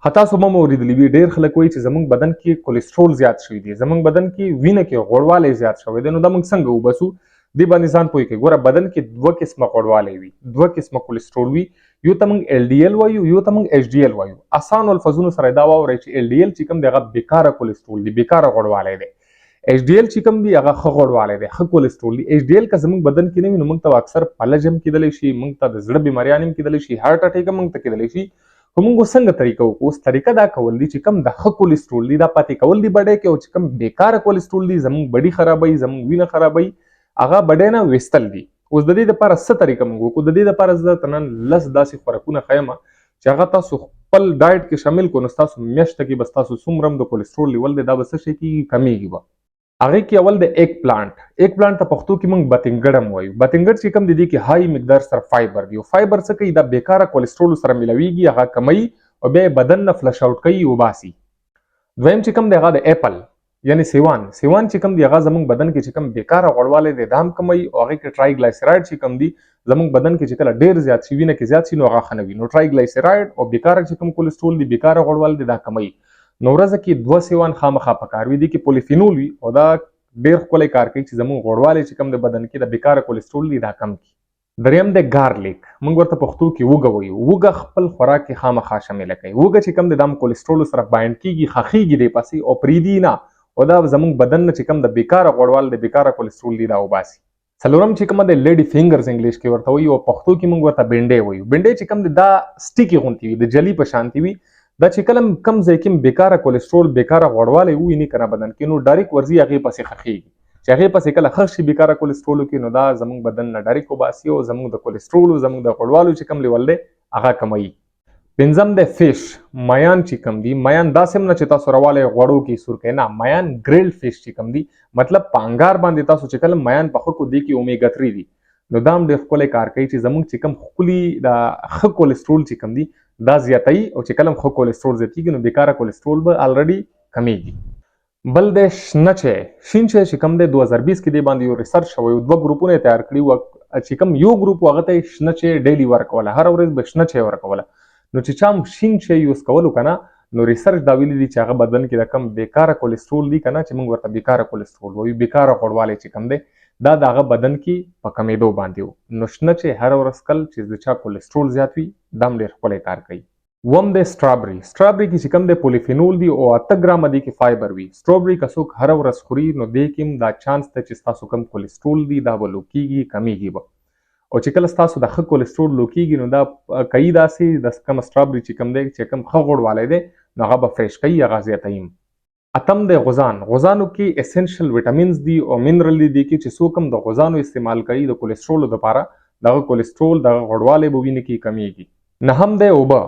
خو تاسو به هم اورېدلي وي، ډېر خلک وایي چې زموږ بدن کې کولیسټرول زیات شوی دی، زموږ بدن کې وینه کې غوړوالی زیات شوی دی، نو دا موږ څنګه وباسو؟ دې باندې ځان پوه کړئ. ګوره، بدن کې دوه قسمه غوړوالی وي، دوه قسمه کولیسټرول وي. یو ته موږ ال ډي ال وایو، یو ته موږ ایچ ډي ال وایو. اسانو الفاظونو سره دا واورئ چې ال ډي ال چې کوم دی، هغه بیکاره کولیسټرول دی، بیکاره غوړوالی دی. ایچ ډي ال چې کوم دی، هغه ښه غوړوالی دی، ښه کولیسټرول دی. ایچ ډي ال که زموږ بدن کې نه وي، نو موږ ته اکثر فلج هم کېدلی شي، موږ ته د زړه بیماریان هم کېدلی شي، هارټ اټیک هم موږ ته کېدلی شي. خو موږ څنګه طریقه وکړو؟ اوس طریقه دا کول دي چې کوم د ښه کولیسټرول دی، دا پاتې کول دي بډې کې، او چې کوم بیکاره کولیسټرول دی، زموږ بډي خرابوي، زموږ وینه خرابوي، هغه بډې نه ویستل دي. اوس د دې لپاره څه طریقه موږ وکړو؟ د دې لپاره زه درته نن 10 داسې خوراکونه ښیم چې هغه تاسو خپل ډایټ کې شامل کړو، نو ستاسو میاشت کې به ستاسو څومره هم د کولیسټرول لیول دی، دا به څه شی کېږي؟ کمیږي به. هغې کې اول د ایګ پلانټ. ایګ پلانټ ته پښتو کې موږ بتنګړ هم وایو. بتنګړ چې کوم دی، دې کې های مقدار سره فایبر دی، او فایبر څه کوي؟ دا بیکاره کولیسټرول سره ملاویږي، هغه کموي او بیا یې بدن نه فلش اوټ کوي، وباسي. دویم چې کوم دی، هغه د اپل یعنی سیوان. سیوان چې کوم دی، هغه زموږ بدن کې چې کوم بیکاره غوړوالی دی، دا هم کموي، او هغې کې ټرای ګلایسرایډ چې کوم دی، زموږ بدن کې چې کله ډېر زیات شي، وینه کې زیات شي، نو هغه ښه نه وي. نو ټرای ګلایسرایډ او بیکاره چې کوم کولیسټرول دی، بیکاره غوړوالی دی، دا کموي. نو ورځ کې دوه سیوان خامخا پکار وي. دې کې پولیفینول وي او دا ډېر ښکلی کار کوي چې زموږ غوړوالی چې کوم د بدن کې د بیکاره کولیسټرول دی، دا کم کړي. دریم دی ګارلیک، موږ ورته پښتو کې وږه وایو. وږه خپل خوراک کې خامخا شامله کړئ. وږه چې کوم دی، دا هم کولیسټرول سره بایند کیږي، خخیږي دی پسې او پریدي نه، او دا زموږ بدن نه چې کوم د بیکاره غوړوال د بیکاره کولیسټرول دی، دا وباسي. څلورم چې کوم دی، لیډي فینګرز انګلیش کې ورته وایي او پښتو کې موږ ورته بینډې وایو. بینډې چې کوم دی، دا سټیکي غونتې وي، د جلی په شانتې وي. دا چې کله کم ځای کې بیکاره کولیسټرول، بیکاره غوړوالی وویني کنه بدن کې، نو ډایرک ورځي هغې پسې خخیږي. چې هغې پسې کله خښ شي بیکاره کولیسټرولو کې، نو دا زموږ بدن نه ډایرک وباسي او زموږ د کولیسټرولو، زموږ د غوړوالو چې کوم لیول دی، هغه کموي. پنځم دی فش، میان چې کوم دی. میان داسې هم نه چې تاسو روالی غوړو کې سور کوئ، نه، میان ګریل فش چې کوم دی، مطلب په انګار باندې تاسو چې کله میان پخه کو، دې کې اومیګا 3 دي. نو دا هم ډېر ښکلی کار کوي چې زموږ چې کوم ښکلي دا ښه کولیسټرول چې کوم دی، دا زیاتوي، او چې کله ښه کولیسټرول زیاتېږي، نو بیکاره کولیسټرول به الریډي کمیږي. بل دی شنه چای. شین چای چې کوم دی، 2020 کې دی باندې یو ریسرچ شوی و. دوه ګروپونه یې تیار کړي وو. چې کوم یو ګروپ، هغه ته یې شنه چای ډیلی ورکوله، هره ورځ به شنه چای ورکوله. نو چې چا هم شین چای یوز کولو که نه، نو ریسرچ دا ویلي دي چې هغه بدن کې د کوم بیکاره کولیسټرول دي که نه، چې موږ ورته بیکاره کولیسټرول وایو، بیکاره غوړوالی چې کوم دی، دا د هغه بدن کې په کمېدو باندې و. نو شنه چای هره ورځ څښل چې د چا کولیسټرول زیات وي، دا هم ډېر ښکلی کار کوي. اووم دی سټرابري. سټرابري کې چې کوم دی، پولیفینول دی او 8 ګرامه دی کې فایبر وي. سټرابري که څوک هره ورځ خوري، نو دې کې هم دا چانس دی چې ستاسو کوم کولیسټرول دی، دا به لو کیږي، کمیږي به. او چې کله ستاسو د ښه کولیسټرول لو کیږي، نو دا کوي داسې د کوم سټرابري چې کوم دی، چې کوم ښه غوړوالی دی، نو هغه به فرش کوي، هغه زیاتوي. اتم دی غوزان. غوزانو کې اسنشل ویټامینز دي او منرل دي کې چې څوک هم د غوزانو استعمال کوي د کولیسټرولو لپاره، دغه کولیسټرول، دغه غوړوالی به وینې کې کمیږي. نهم دی اوبه.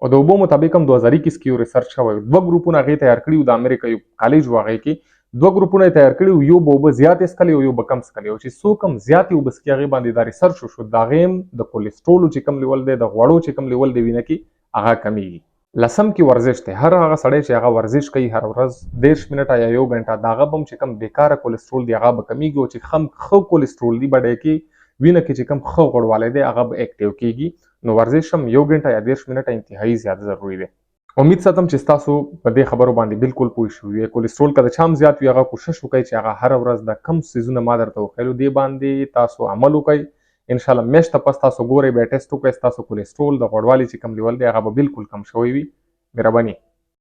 او د اوبو مطابق هم 2021 کې یو ریسرچ شوی. دوه ګروپونه هغې تیار کړي وو. د امریکا یو کالج و، هغې کې دوه ګروپونه یې تیار کړي وو، یو به اوبه زیاتې څښلې او یو به کم څښلې. او چې څوک هم زیاتې اوبه څښي، هغې باندې دا ریسرچ وشو، د هغې هم د کولیسټرولو چې کوم لیول دی، د غوړو چې کوم لیول دی وینه کې، هغه کمیږي. لسم کې ورزش دی. هر هغه سړی چې هغه ورزش کوي هر ورځ 30 منټه یا یو غنټه، د هغه به هم چې کوم بیکاره کولیسټرول دی، هغه به کمیږي، او چې کوم ښه کولیسټرول دی بډای کې، وینه کې چې کوم ښه غوړوالی دی، هغه به اکټیو کیږي. نو ورزش هم یو غنټه یا 30 منټه انتهایی زیات ضروري دی. امید ساتم چې تاسو په دې خبرو باندې بالکل پوه شوي وي. کولیسټرول که د چا هم زیات وي، هغه کوشش وکړئ چې هغه هره ورځ د کم څیزونه ما درته وښیلو، دې باندې تاسو عمل وکړئ. انشاءالله میاشت پس تاسو ګورئ، بیا ټیسټ وکړئ، ستاسو کولیسټرول، د غوړوالي چې کوم لیول دی، هغه به بالکل کم شوی وي. مهرباني.